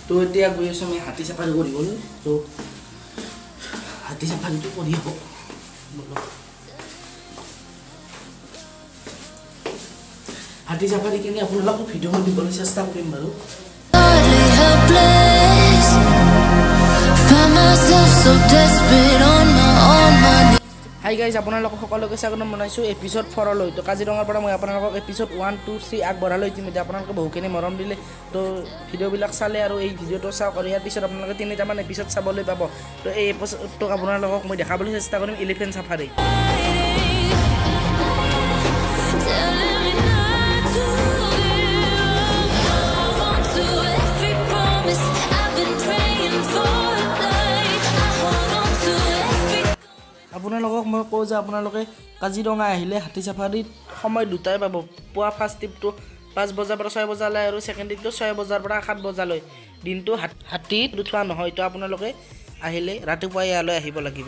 তো এতিয়া গৈ আছোঁ আমি হাতী চাফাৰী কৰিবলৈ। তো হাতী চাফাৰীটো কৰি হ'ব বলক। হাতী চাফাৰী কিনি আপোনালোকক ভিডিঅ' মই দিবলৈ চেষ্টা কৰিম বাৰু। হাই গাইজ, আপোনালোকক সকলোকে স্বাগতম জনাইছোঁ এপিছ'ড 4লৈ। তো কাজিৰঙাৰ পৰা মই আপোনালোকক এপিছ'ড 1, 2, 3 আগবঢ়ালৈ ইতিমধ্যে আপোনালোকে বহুখিনি মৰম দিলে। তো ভিডিঅ'বিলাক চালে আৰু এই ভিডিঅ'টো চাওক আৰু ইয়াৰ পিছত আপোনালোকে 3টামান এপিছ'ড চাবলৈ পাব। তো এই এপিছ'ডটোক আপোনালোকক মই দেখাবলৈ চেষ্টা কৰিম এলিফেণ্ট চাফাৰী। আপোনালোকক মই কওঁ যে আপোনালোকে কাজিৰঙা আহিলে হাতী চাফাৰীত সময় দুটাই পাব। পুৱা ফাৰ্ষ্ট ট্ৰিপটো 5 বজাৰ পৰা 6 বজালৈ আৰু ছেকেণ্ড ট্ৰিপটো 6 বজাৰ পৰা 7 বজালৈ। দিনটো হাতীত উঠোৱা নহয়। তো আপোনালোকে আহিলে ৰাতিপুৱা ইয়ালৈ আহিব লাগিব।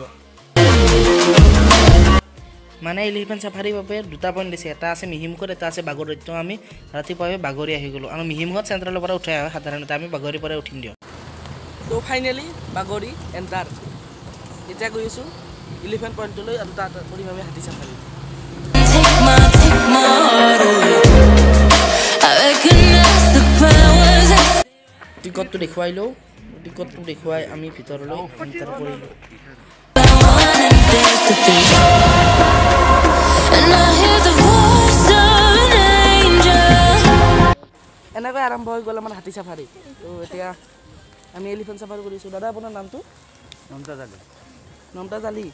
মানে এলিফেণ্ট চাফাৰীৰ বাবে দুটা পইণ্ট দিছে, এটা আছে মিহিমুখত, এটা আছে বাগৰিত। তো আমি ৰাতিপুৱাই বাগৰি আহি গ'লোঁ আৰু মিহিমুখত চেণ্ট্ৰেলৰ পৰা উঠাই আহে, সাধাৰণতে আমি বাগৰিৰ পৰাই উঠিম দিয়ক। তো ফাইনেলি বাগৰি এণ্টাৰ। এতিয়া গৈ আছোঁ এলিফেণ্ট পইণ্টলৈ আৰু তাত কৰিম আমি হাতী চাফাৰী। টিকটটো দেখুৱাই লওঁ, টিকটটো দেখুৱাই আমি ভিতৰলৈ এণ্টাৰ কৰিলোঁ। এনেকৈ আৰম্ভ হৈ গ'ল আমাৰ হাতী চাফাৰী। তো এতিয়া আমি এলিফেণ্ট চাফাৰী কৰিছোঁ। দাদা, আপোনাৰ নামটো? মমতাজ আলী। মমতাজ আলী,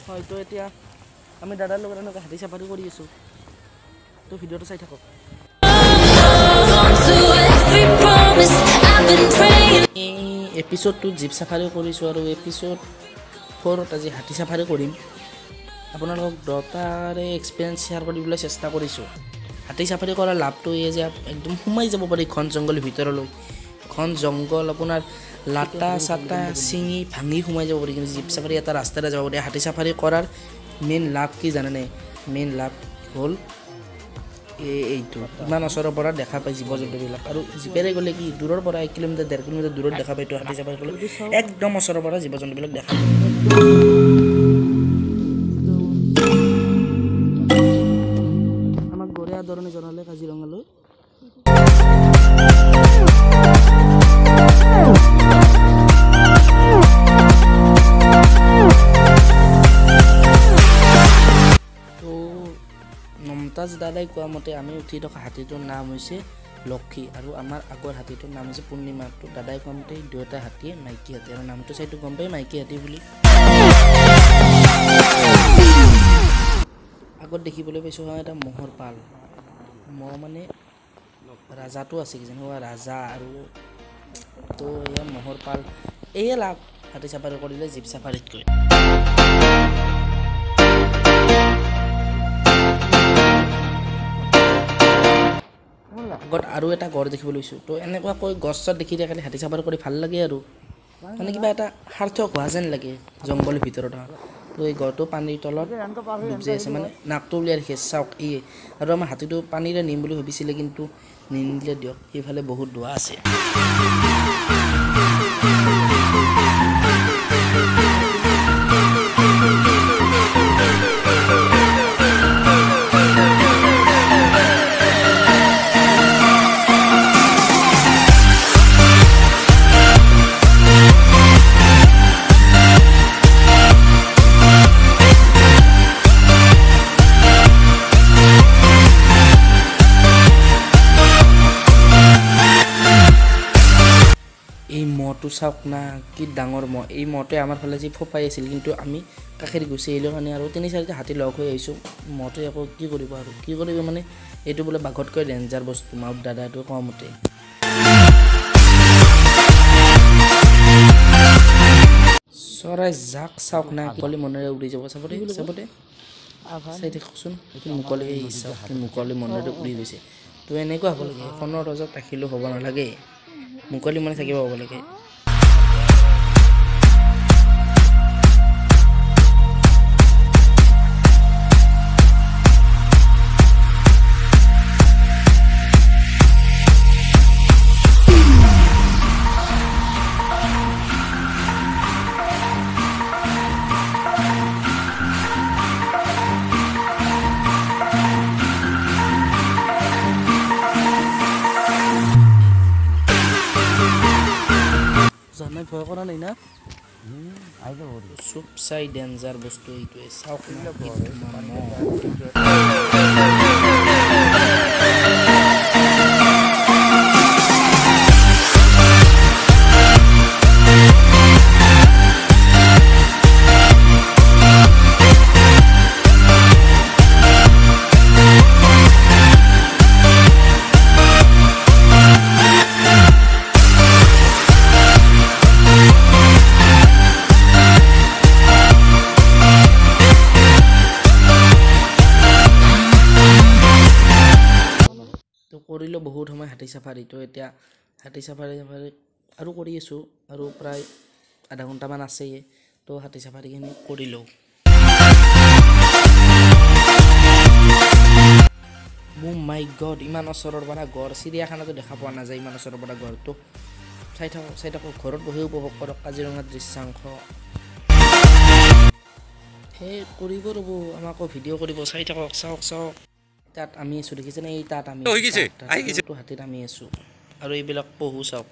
হয়। তো এতিয়া আমি দাদাৰ লগত এনেকৈ হাতী চাফাৰী কৰি আছোঁ। তো ভিডিঅ'টো চাই থাকক। এই এপিছ'ডটোত জীপ চাফাৰী কৰিছোঁ আৰু এপিছ'ড 4ত আজি হাতী চাফাৰী কৰিম। আপোনালোকক দুটাৰে এক্সপিৰিয়েঞ্চ শ্বেয়াৰ কৰিবলৈ চেষ্টা কৰিছোঁ। হাতী চাফাৰী কৰাৰ লাভটো এই যে একদম সোমাই যাব পাৰি ঘন জংঘলৰ ভিতৰলৈ। ঘন জংঘল আপোনাৰ লাটা চাটা ছিঙি ভাঙি সোমাই যাব পাৰি, কিন্তু জীপ চাফাৰী এটা ৰাস্তাৰে যাব পাৰি। হাতী চাফাৰী কৰাৰ মেইন লাভ কি জানেনে? মেইন লাভ হ'ল এইটো, ইমান ওচৰৰ পৰা দেখা পায় জীৱ জন্তুবিলাক। আৰু জীপেৰে গ'লে কি দূৰৰ পৰা 1 কিলোমিটাৰ 1.5 কিলোমিটাৰ দূৰত দেখা পায়। তো হাতী চাফাৰী গ'লে একদম ওচৰৰ পৰা জীৱ জন্তুবিলাক দেখা পায়। আমাক গড়ে আদৰণি জনালে কাজিৰঙালৈ। মমতাজ দাদাই কোৱা মতে আমি উঠি থকা হাতীটোৰ নাম হৈছে লক্ষী আৰু আমাৰ আগৰ হাতীটোৰ নাম হৈছে পূৰ্ণিমা। তো দাদাই কোৱা মতে দুয়োটা হাতীয়ে মাইকী হাতী আৰু নামটো চাইতো গম পাই মাইকী হাতী বুলি। আগত দেখিবলৈ পাইছোঁ এটা ম'হৰ পাল। ম'হ মানে ৰাজাটো আছে কিজানি, ৰাজা আৰু তো এয়া ম'হৰ পাল। এয়ে লাভ হাতী চাফাৰী কৰিলে জীপ চাফাৰীতকৈ। আগত আৰু এটা গড় দেখিবলৈ লৈছোঁ। তো এনেকুৱাকৈ গছ চছ দেখি থাকিলে হাতী চাফাৰী কৰি ভাল লাগে আৰু মানে কিবা এটা সাৰ্থক হোৱা যেন লাগে জংঘলৰ ভিতৰত। তো এই গড়টো পানীৰ তলত ডুব যাই আছে, মানে নাকটো উলিয়াই ৰাখিছে চাওক। এই আৰু আমাৰ হাতীটো পানীৰে নিম বুলি ভাবিছিলে, কিন্তু নিনিলে দিয়ক, সেইফালে বহুত দোৱা আছে। এই মহটো চাওক না, কি ডাঙৰ মহ। এই মহটোৱে আমাৰ ফালে যি ফোপাই আছিল, কিন্তু আমি কাষেৰি গুচি আহিলোঁ কাৰণে আৰু 3-4টা হাতী লগ হৈ আহিছোঁ। মহটোৱে আকৌ কি কৰিব আৰু কি কৰিব মানে এইটো বোলে বাঘতকৈ ডেঞ্জাৰ বস্তু, মাউত দাদাটো কোৱা মতে। চৰাই জাক চাওক না, মুকলি মনেৰে উৰি যাব। চাবতে চাবতে চাই থাকচোন, মুকলি চাওক, মুকলি মনেৰে উৰি গৈছে। তো এনেকুৱা হ'ব লাগে, সোণৰ ৰজাত ৰাখিলেও হ'ব নালাগে, মুকলি মনে থাকিব হ'ব লাগে। নাই, ভয় কৰা নাই না? চব চাই ডেঞ্জাৰ বস্তু এইটোৱে। চাওক না কি ধুনীয়া। তো কৰিলোঁ বহুত সময় হাতী চাফাৰী। তো এতিয়া হাতী চাফাৰী আৰু কৰি আছোঁ, আৰু প্ৰায় আধা ঘণ্টামান আছেই। তো হাতী চাফাৰীখিনি কৰি লওঁ। মোৰ মাই গড, ইমান ওচৰৰ পৰা গড়, চিৰিয়াখানাতো দেখা পোৱা নাযায় ইমান ওচৰৰ পৰা গড়টো। চাই থাকক, চাই থাকক, ঘৰত বহি উপভোগ কৰক কাজিৰঙাৰ দৃশ্যাংশ। সেই কৰিব ৰ'ব, আমাকো ভিডিঅ' কৰিব, চাই থাকক, চাওক চাওক। তাত আমি আছোঁ, দেখিছেনে? এই তাত আমি হাতীত আমি আছোঁ। আৰু এইবিলাক পহু চাওক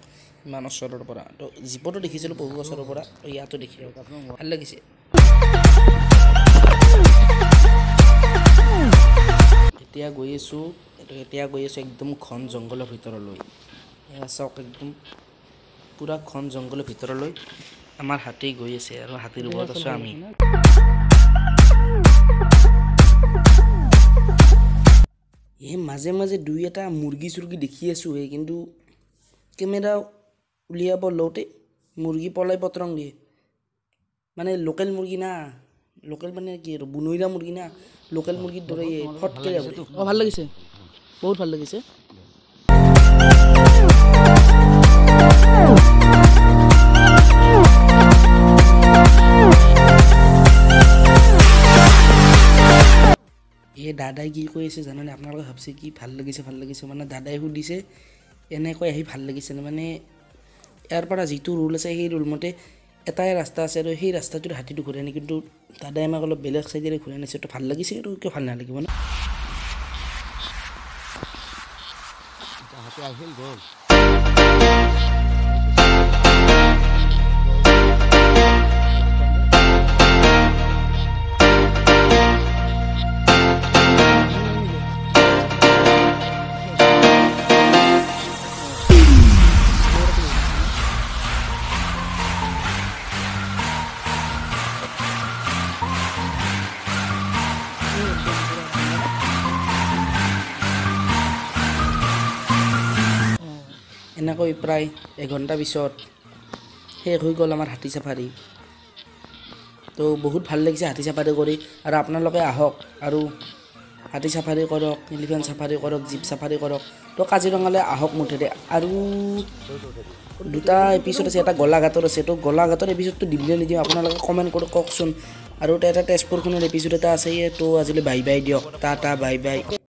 ইমান ওচৰৰ পৰা। তো জীপতো দেখিছিলোঁ পহু ওচৰৰ পৰা, তো ইয়াতো দেখিলোঁ, ভাল লাগিছে। এতিয়া গৈ আছোঁ, এতিয়া গৈ আছোঁ একদম ঘন জংঘলৰ ভিতৰলৈ। এয়া চাওক, একদম পূৰা ঘন জংঘলৰ ভিতৰলৈ আমাৰ হাতী গৈ আছে, আৰু হাতীৰ ওপৰত আছোঁ আমি। এই মাজে মাজে দুই এটা মুৰ্গী চুৰ্গী দেখি আছোঁ, এই কিন্তু কেমেৰা উলিয়াব লওঁতে মুৰ্গী পলাই পতৰং দিয়ে। মানে লোকেল মুৰ্গী না, লোকেল মানে কি আৰু বনৰীয়া মুৰ্গী না, লোকেল মুৰ্গীৰ দৰে ফটকৈ যাব। অঁ, ভাল লাগিছে, বহুত ভাল লাগিছে। এই দাদাই কি কৈ আছে জানেনে? আপোনালোকে ভাবছে কি ভাল লাগিছে, ভাল লাগিছে, মানে দাদাই সুধিছে এনেকৈ আহি ভাল লাগিছেনে? মানে ইয়াৰ পৰা যিটো ৰুল আছে সেই ৰুল মতে এটাই ৰাস্তা আছে, আৰু সেই ৰাস্তাটোত হাতীটো ঘূৰাই আনে, কিন্তু দাদাই আমাক অলপ বেলেগ চাইডেৰে ঘূৰাই আনিছে। তো ভাল লাগিছে, আৰু কিয় ভাল নালাগিব ন? এনেকৈ প্ৰায় এঘণ্টা পিছত শেষ হৈ গ'ল আমাৰ হাতী চাফাৰী। তো বহুত ভাল লাগিছে হাতী চাফাৰী কৰি, আৰু আপোনালোকে আহক আৰু হাতী চাফাৰী কৰক, এলিফেণ্ট চাফাৰী কৰক, জীপ চাফাৰী কৰক। তো কাজিৰঙালৈ আহক মুঠতে। আৰু দুটা এপিছ'ড আছে, এটা গোলাঘাটৰ আছে। তো গোলাঘাটৰ এপিছ'ডটো দিম নে নিদিওঁ আপোনালোকে কমেণ্ট কৰি কওকচোন। আৰু এটা তেজপুৰখনৰ এপিছ'ড এটা আছে। তো আজিলৈ বাই বাই দিয়ক, টাটা বাই বাই।